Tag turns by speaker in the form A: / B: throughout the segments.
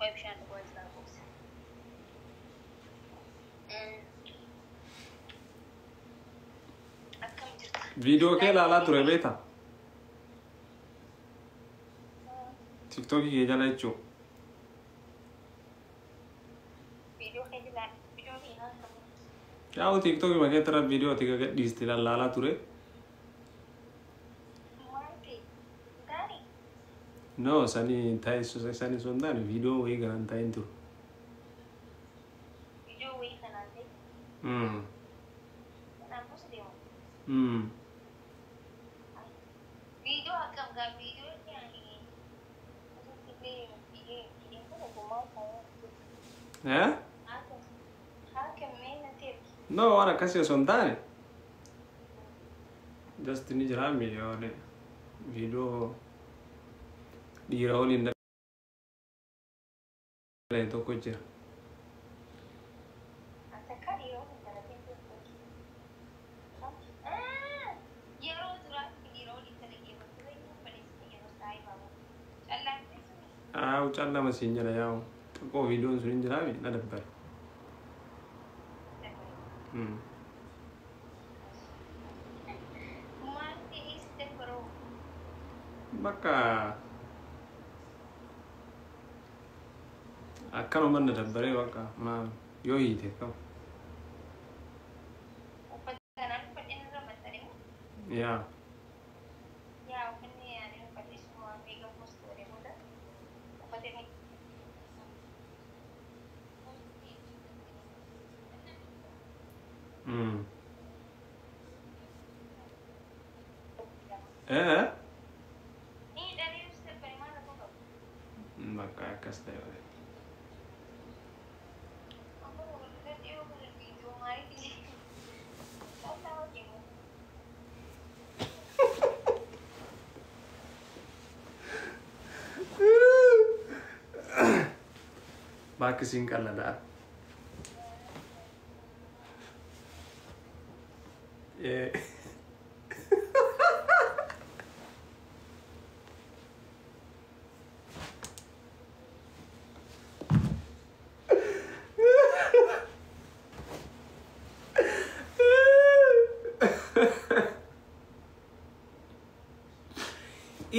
A: Qoy bishaan dhuguu jira gosa. Akkam jirta?
B: Viidiyoo kee ilaalaa ture beektaa? Tiktookii kee jala jechuun.
A: Viidiyoo kee jala viidiyoo kee ilaalaa.
B: Yaa'u tiktookii makeetti irra viidiyoo ati gadhiiste ilaalaa ture.
A: Maal ta'e? Gaarii?
B: No, sani ta'e sani sun taane viidiyoo wayii garan ta'in turu.
A: Viidiyoo wayii kanaan ta'e. Kanaan gosa deemu. Viidiyoo akkam gaa viidiyoo yaani
B: Eh? No, waan akkasii osoo hin taane. Just ni jira miiliyoone viidiyoo dhiira waliin dalagu tokko jira. Haa, callama siin jira yaa'u. Xiqqoo viidiyoon sun hin jiraami na dabbare. Bakka akkanuma na dabbaree bakka maal yoo hiite qabu. Yaa. Eh? Bakka akkas ta'e wayii. Bakki siin qalladha.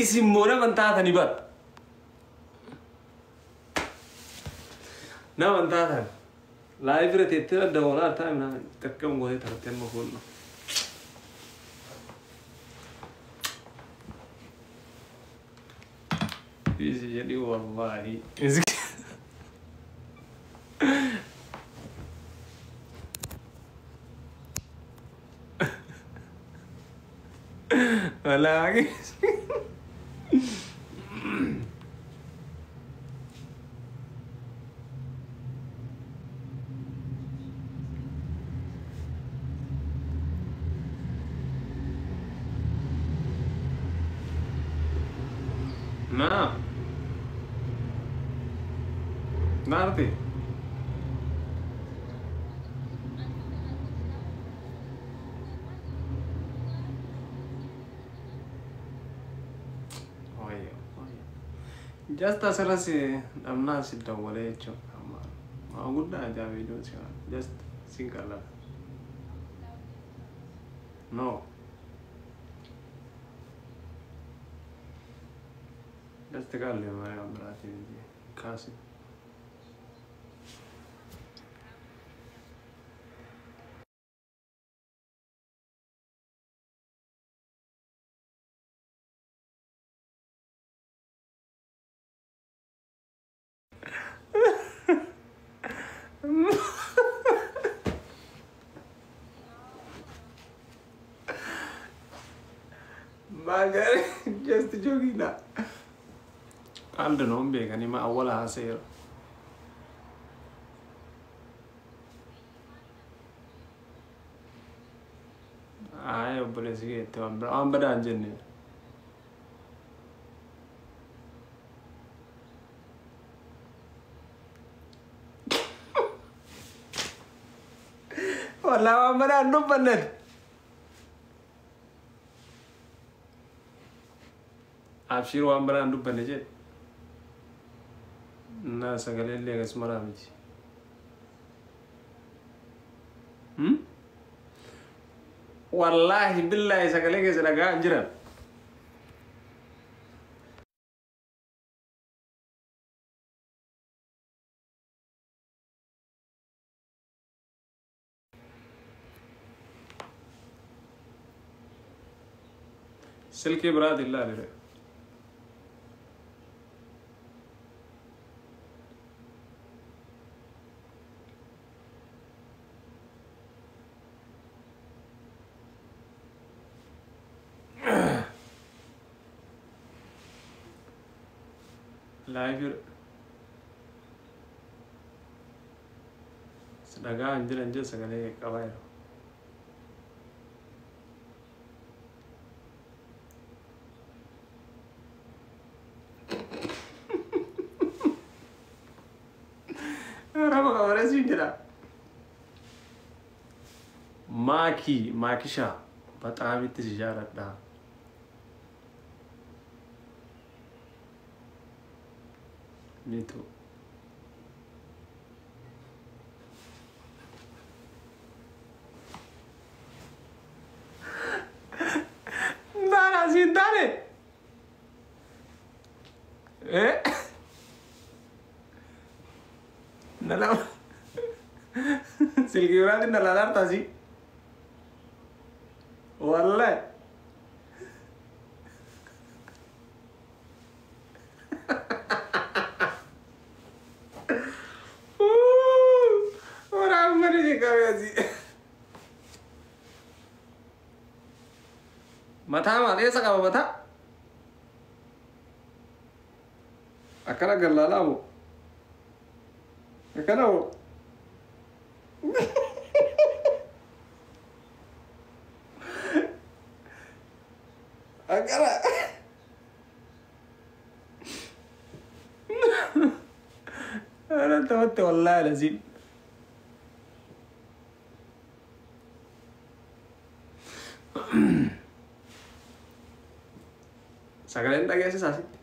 B: Isin immoo nama hin taatani bara. Nama hin taatan. Live irra teettee dawwalaa taa'e minaa xiqqoon gootee taphattee amma fuullu. Isi jedhi wallaahi. Wallaahi. Na. Naarti. Wayyo. Just asirra si dhamnaa si dawwalee jechuudha. Waan guddaa ajaa'iba viidiyoon si waan. Just sin qalala. No. Just qalli malee waan biraatii miti. Kaasi. Maal just joking dha. Qaldi noon beekanii ma awwala haaseera. Ayi obboleessi keetti waan bira waan badaa hin jenne. Wallaahi waan badaa hin dubbanne. Abshiir waan biraa hin dubbanne jedhe. Na sagalee illee akkas maraa miti. Wallaahi billaahi sagalee keessa dhagaa hin jiran. Silkii biraatiin ilaalire. Live dhagaa hin jiran jira sagalee qabaa jiru. Raba qabaree siin jedha. Maakii maakishaa baxaamitti si jaaladha. Me too. Taane asiin taane. Eh? Nala silkii biraatiin na laalaa taasii. Wallahi. Waraabni jeqame asii. Mataa maal eessa qaba mataa? Akkana gallaalaa moo? Akkana moo? Akkana. Ana tawatte wallaahi laziim. Sagaleen dhageessisaa asitti.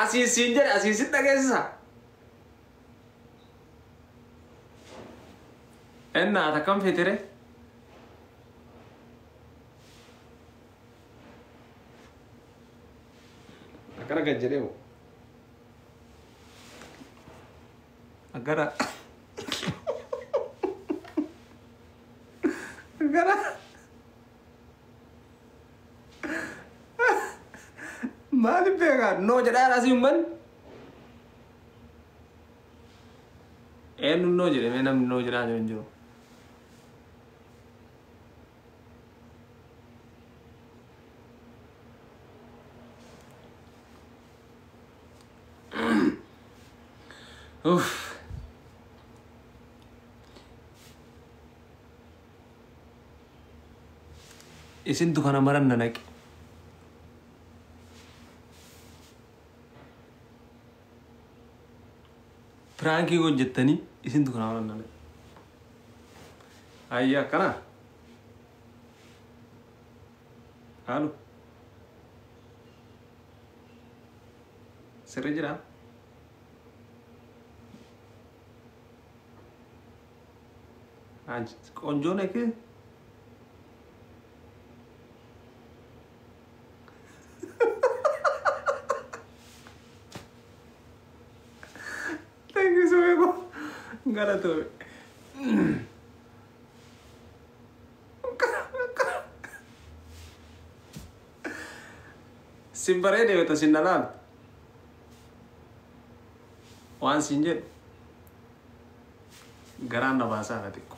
B: Asii siin jedhe asii sin dhageessisa. Ennaa ati akkam feetere? Akkana gad jedhee moo? Akkana. Akkana. Maaliif beekaa? Noo jedhaa asii uummanni. Eenyu noo jedhe mee namni noo jedhaa jiru hin jiru. Uff. Isintu kana maran na naqe. Piraankii hojjettanii isintu kana maran na naqe. Ayyaa akkana. Haalu. Sirri jiraa? ቆንጆ ነህ። Thank you so much. Galatoomi. Sin bareede yoo sin dhalaal. Waan sin jedhu garaan na baasaa na xiqqo.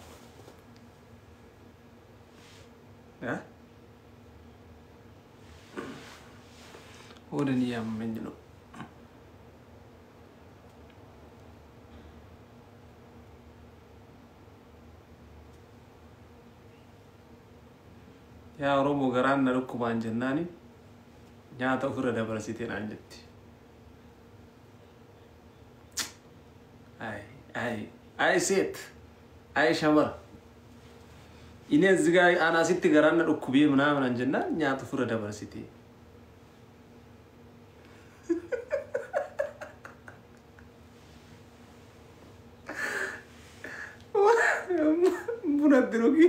B: Oodani yaamameen jiru. Yaa Oromoo garaan na dhukkubaan jennaani nyaata ofirra dabarsitee naan jetti. Ay, ay, ay seet, ay shamara. Inni እዚህ ጋር anasitti garaan na dhukkubee ምናምን jennaan nyaata fura dabarsite. Bunatti dhugi.